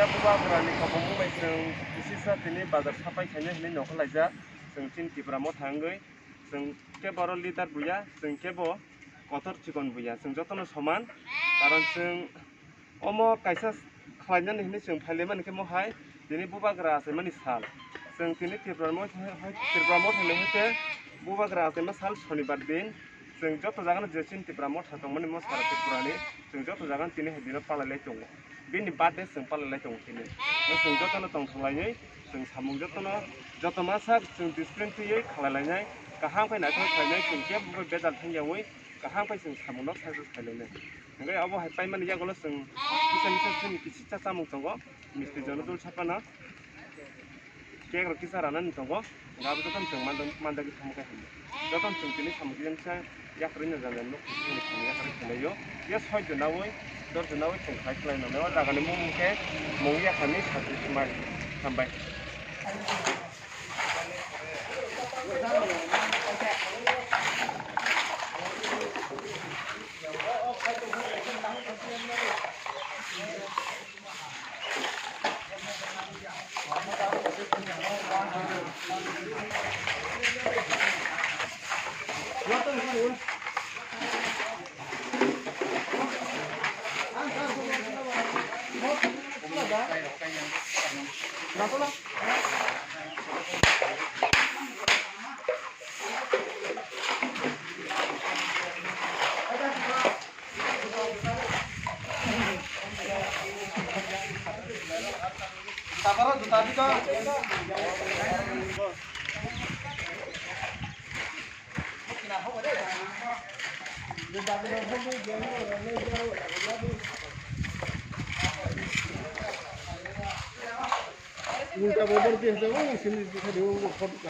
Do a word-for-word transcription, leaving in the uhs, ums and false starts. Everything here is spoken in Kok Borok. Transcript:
Bubagrani khobongmung bai chwng kisisa tini bazar sapai khainai hinwi nokha laijak. Chwng chini Tipra Motha wngwi chwng kebo oro leader buya, chwng kebo kotor chikon buya, chwng jotono soman. Karon chwng omo kaisa khlainani hinwi chwng phailaimani khe mohai tini Bubagra achaimani sal. Chwng tini Tipra Motha hai, Tipra Motha ni hai khe Bubagra achaima sal Sonibar din. Chwng joto jagano je chini Tipra Motha tongmani mo sara Tripurani, chwng joto jagano tini hai dino palai lai tongo. Bini birthday chwng palai lai tongo tini. Chwng jotono tongthok lainai, chwng samung jotono, joto masa chwng discipline twiwi khalai lainai, kaham khe naithok khlainai, chwng kebo bejal thangyawi kaham khe chwng samungno success khlai lainai. Hwnkhe abo hai paimani yagulo chwng kisa misa chini kisisa chamung tongo, misti jono dul sapano. Cake rok kisa ranani tongo, hwnkhe abo jotono chwng mandagwi thangkhe hamya. Jotono chwng tini samung kisa yakarwi no jani nok kisa yakarwi khwlaio. Yes, soi jona oi, dor jona oi chwng khai khlai mano. O jagani mung khe mung yakarni sakri mai hambai. Ulta bobor ki hasa, oh, sini dikhai de, oh, photo.